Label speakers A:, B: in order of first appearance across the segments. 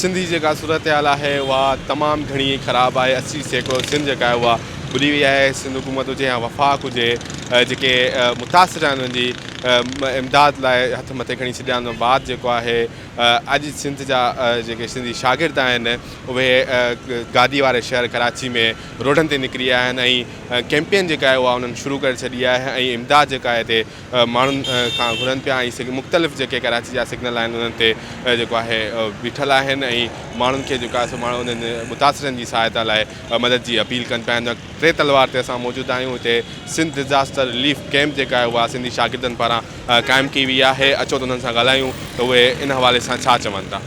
A: سنڌ جي جيڪا صورتحال آهي اها تمام گهڻي خراب آهي 80% سنڌ جيڪا آهي اها ٻڏي وئي آهي سنڌ حڪومت هجي يا وفاق هجي جيڪي متاثر آهن انهن جي امداد لاء هٿ مٿي کڻي ڇڏيا ان بعد جيڪو آهي اڄ سنڌ جا جيڪي سنڌي شاگرد آهن اهي گادي واري شهر ڪراچي ۾ روڊن تي نڪري آيا آهن ۽ ڪيمپين جيڪا آهي اها انهن شروع ڪري ڇڏي آهي ۽ امداد جيڪا آهي هتي ماڻهن کان گهرن پيا ۽ مختلف جيڪي ڪراچي جا سگنل آهن انهن تي جيڪو آهي بيٺل آهن ۽ ماڻهن کي جيڪو آهي سو ماڻهو انهن متاثرن جي سهائتا لاء مدد جي اپيل ڪن پيا هن وقت ٽي تلوار تي اسان موجود آهيون هتي سنڌ ڊزاسٽر رليف ڪيمپ جيڪا آهي اها سنڌي شاگردن پاران قائم ڪئي وئي آهي اچو ته انهن سان ڳالهايون ته اهي ان حوالي سان ڇا چون ٿا.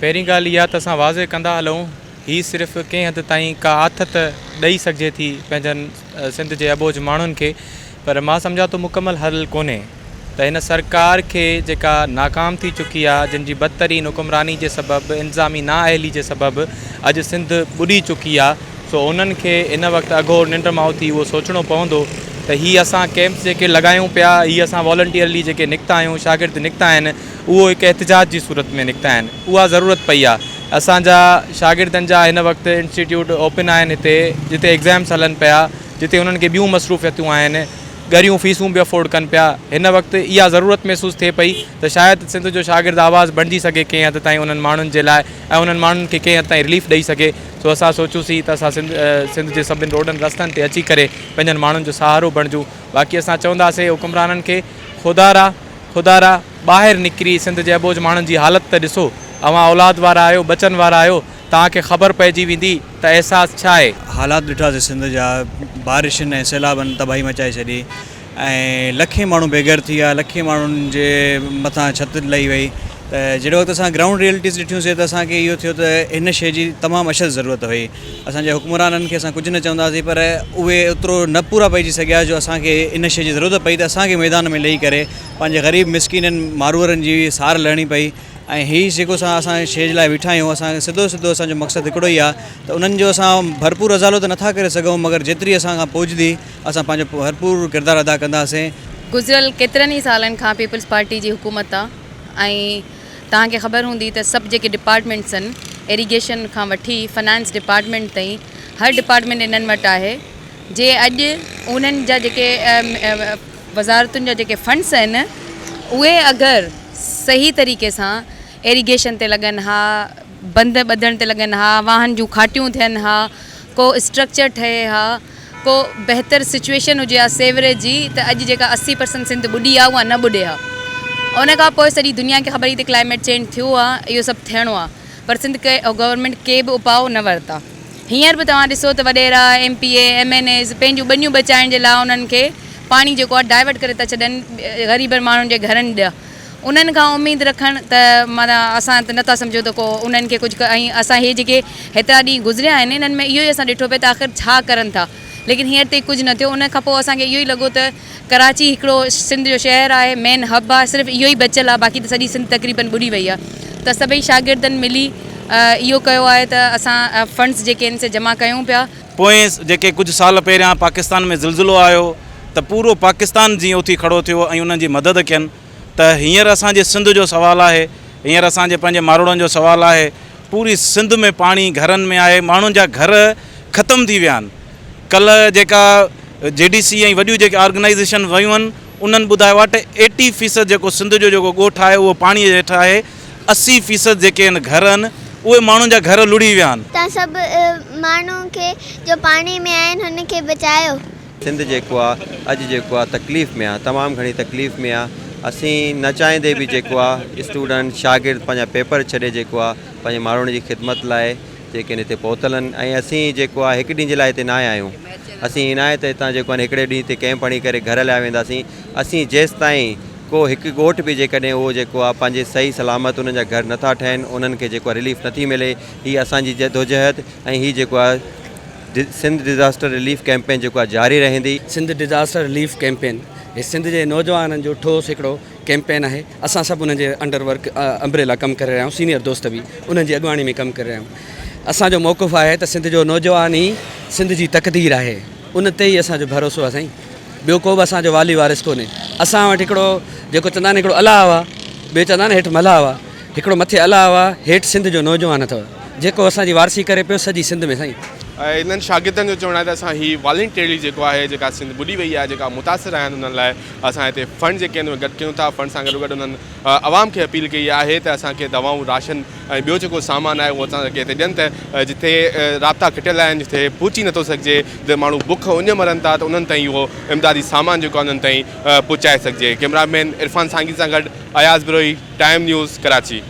B: پهرين ڳالهه اها ته اسان واضح ڪندا هلون هي صرف ڪنهن حد تائين ڪا آٿت ڏئي سگهجي ٿي پنهنجن سنڌ جي اٻوجهه ماڻهن کي پر مان سمجهان ٿو مڪمل حل ڪونهي ته هن سرڪار کي جيڪا ناڪام ٿي چڪي آ جن جي بدترين حڪمراني جي سبب انتظامي نااهلي جي سبب اڄ سنڌ ٻڏي چڪي آ سو انهن کي هن وقت اگهور ننڊ مان اٿي اهو سوچڻو پوندو ته هي اسان ڪيمپس جيڪي لڳايون پيا هي اسان والنٽيئرلي جيڪي نڪتا آهيون شاگرد نڪتا آهن اهو هڪ احتجاج جي صورت ۾ نڪتا آهن اها ضرورت پئي آ اسان جا شاگردن جا هن وقت انسٽيٽيوٽ اوپن آهن هتي جتي ايگزامس هلن پيا جتي انهن کي ٻيون مصروفيتون آهن ڳريون فيسون به افورڊ ڪن پيا هن وقت اها ضرورت محسوس ٿئي پئي ته شايد سنڌ جو شاگرد آواز بڻجي سگهي ڪنهن حد تائين انهن ماڻهن جي لاء ۽ انهن ماڻهن کي ڪنهن حد تائين رليف ڏئي سگهي سو اسان سوچيوسين ته اسان سنڌ سنڌ جي سڀن روڊن رستن تي اچي ڪري پنهنجن ماڻهن جو سهارو بڻجون باقي اسان چونداسين حڪمرانن کي خدارا خدارا ٻاهر نڪري سنڌ جي اٻوجهه ماڻهن جي حالت ته ڏسو. اوهان اولاد وارا آهيو، ٻچن وارا آهيو، توهان کي خبر پئجي ويندي ته احساس ڇا آهي.
C: حالات ڏٺاسين سنڌ جا، بارشن ۽ سيلابن تباهي مچائي ڇڏي ۽ لکين ماڻهو بي گهر ٿي ويا، لکين ماڻهن جي مٿان ڇت لهي وئي ته جهڙي وقت اسان گرائونڊ ريئلٽيز ڏٺيون سين ته اسان کي اهو ٿيو ته هن شيء جي تمام اشد ضرورت هئي. اسان جي حڪمرانن کي اسان ڪجهه نه چونداسين پر اهي اوترو نه پورا پئجي سگهيا جو اسان کي ان شيء جي ضرورت پئي ته اسان کي ميدان ۾ لهي ڪري پنهنجي غريب مسڪينن ماروئڙن جي سار لهڻي پئي ۽ هي جيڪو اسان اسان شيء جي لاء ويٺا آهيون اسان کي سڌو سڌو اسان جو مقصد هڪڙو ئي آهي ته انهن جو اسان ڀرپور ازالو ته نٿا ڪري سگهون مگر جيتري اسان کان پهچندي اسان پنهنجو ڀرپور ڪردار ادا ڪنداسين.
D: گذريل ڪيترن ئي سالن کان پيپلز پارٽي جي حڪومت آ ۽ توهان کي خبر هوندي ته سڀ جيڪي ڊپارٽمينٽس آهن ايريگيشن کان وٺي فنانس ڊپارٽمينٽ تائين هر ڊپارٽمينٽ انهن وٽ آهي جي اڄ انهن جا جيڪي وزارتن جا جيڪي فنڊس آهن اهي اگر صحيح طريقي سان ايريگيشن تي لڳن ها بند ٻڌڻ تي لڳن ها واهن جون کاٽيون ٿين ها ڪو اسٽرڪچر ٺهي ها ڪو بهتر سچويشن هجي ها سيوريج جي ته اڄ جيڪا 80 پرسنٽ سنڌ ٻڏي آهي اها نه ٻڏي ها ان کان پوء سڄي دنيا کي خبر هئي ته ڪلائميٽ چينج ٿيو آهي اهو سڀ ٿيڻو آهي پر سنڌ گورنمينٽ ڪي به اپاء نه ورتا هينئر به توهان ڏسو ته وڏيرا، M P A, M N As پنهنجون ٻنيون بچائڻ جي لاء انهن کي پاڻي جيڪو آهي ڊائيورٽ ڪري ٿا ڇڏن غريبن ماڻهن جي گهرن ڏانهن انهن کان اميد رکڻ ته معنيٰ اسان ته نٿا سمجهون ته ڪو انهن کي ڪجهه ۽ اسان هي جيڪي هيترا ڏينهن گذريا آهن انهن ۾ اهو ئي اسان ڏٺو پئي ته آخر ڇا ڪرن ٿا ليڪن هينئر تائين ڪجهه نه ٿيو ان کان پوء اسان کي اهو ئي لڳو ته ڪراچي هڪڙو سنڌ جو شهر آهي مين هب آهي صرف اهو ئي بچيل آهي باقي ته سڄي سنڌ تقريبن ٻڏي وئي آهي ته سڀئي شاگردن ملي اهو ڪيو آهي ته اسان فنڊز جيڪي آهن سي جمع ڪيون پيا.
E: پوئين جيڪي ڪجهه سال پهريان پاڪستان ۾ زلزلو آيو ته پورو پاڪستان جيئن اٿي کڙو ٿيو ۽ انهن جي مدد ڪين ته هينئر اسان جي سنڌ جو سوال آهي هينئر اسان جي پنهنجي ماروئڙن جو سوال آهي پوري سنڌ ۾ پاڻي گهرن ۾ آهي ماڻهن جا گهر ختم ٿي ويا آهن ڪلهه جيڪا جي ڊي سي ۽ وڏيون جيڪي آرگنائيزيشن ويون آهن انهن ٻڌايو آهي ته ايٽي فيصد جيڪو سنڌ جو جيڪو ڳوٺ آهي اهو پاڻي جي هيٺ آهي 80 فيصد جيڪي آهن گهر آهن اهي ماڻهن جا گهر لڙهي ويا آهن.
F: توهان سڀ ماڻهن کي جو پاڻي ۾ آهن هن کي بچايو.
G: سنڌ جيڪو آ اڄ جيڪو آ تڪليف ۾ آ تمام گهڻي تڪليف ۾ آ اسين نه چاهيندي به جيڪو آ اسٽوڊنٽ شاگرد پنهنجا پيپر ڇڏي جيڪو آ پنهنجي ماڻهن جي خدمت لاء جيڪي هتي پهتل آهن ۽ اسين جيڪو آهي هڪ ڏينهن جي لاء هتي نه آيا آهيون اسين ائين ناهي ته هتان جيڪو آهي هڪڙي ڏينهن تي ڪئمپ هڻي ڪري گهر هليا وينداسين اسين جيستائين ڪو هڪ ڳوٺ به جيڪڏهن اهو جيڪو آهي پنهنجي صحيح سلامت انهن جا گهر نٿا ٺهن انهن کي جيڪو آهي رليف نٿي ملي هي اسان جي جدوجهد ۽ هي جيڪو آهي سنڌ ڊزاسٽر رليف ڪئمپين جيڪو آهي جاري رهندي.
H: سنڌ ڊزاسٽر رليف ڪئمپين هي سنڌ جي نوجوانن جو ٺوس هڪڙو ڪيمپين آهي اسان سڀ انهن جي انڊر ورڪ امبريلا ڪم ڪري رهيا آهيون سينيئر دوست به انهن جي اڳواڻي ۾ ڪم ڪري رهيا آهيون اسان جو موقف آهي ته سنڌ جو نوجوان ئي سنڌ جي تقدير آهي ان تي ئي اسان جو ڀروسو آهي سائين ٻيو ڪو به اسان جو والي وارث ڪونهي اسان وٽ هڪڙو جيڪو چوندا آهن هڪڙو الله هئا ٻيو چوندا آهن هيٺ ملاح هئا هڪڙو مٿي الله آ هيٺ سنڌ جو نوجوان اٿو جيڪو اسان جي وارثي ڪري پيو سڄي سنڌ ۾ سائين.
A: انهن شاگردن جو چوڻ آهي ته اسان هي والنٽيرلي جيڪو آهي جيڪا سنڌ ٻڏي وئي آهي جيڪا متاثر آهن انهن لاء اسان هتي فنڊ جيڪي آهن اهي گڏ ڪيون ٿا فنڊ سان گڏوگڏ انهن عوام کي اپيل ڪئي آهي ته اسان کي دوائون راشن ۽ ٻيو جيڪو سامان آهي اهو اسان کي هتي ڏين ته جتي رابطا کٽيل آهن جتي پهچي نٿو سگهجي جتي ماڻهو بک اڃ مرن ٿا ته انهن تائين اهو امدادي سامان جيڪو آهي انهن تائين پهچائي سگهجي ڪئميرا مين عرفان سانگي سان گڏ اياز بروهي ٽائيم نيوز ڪراچي.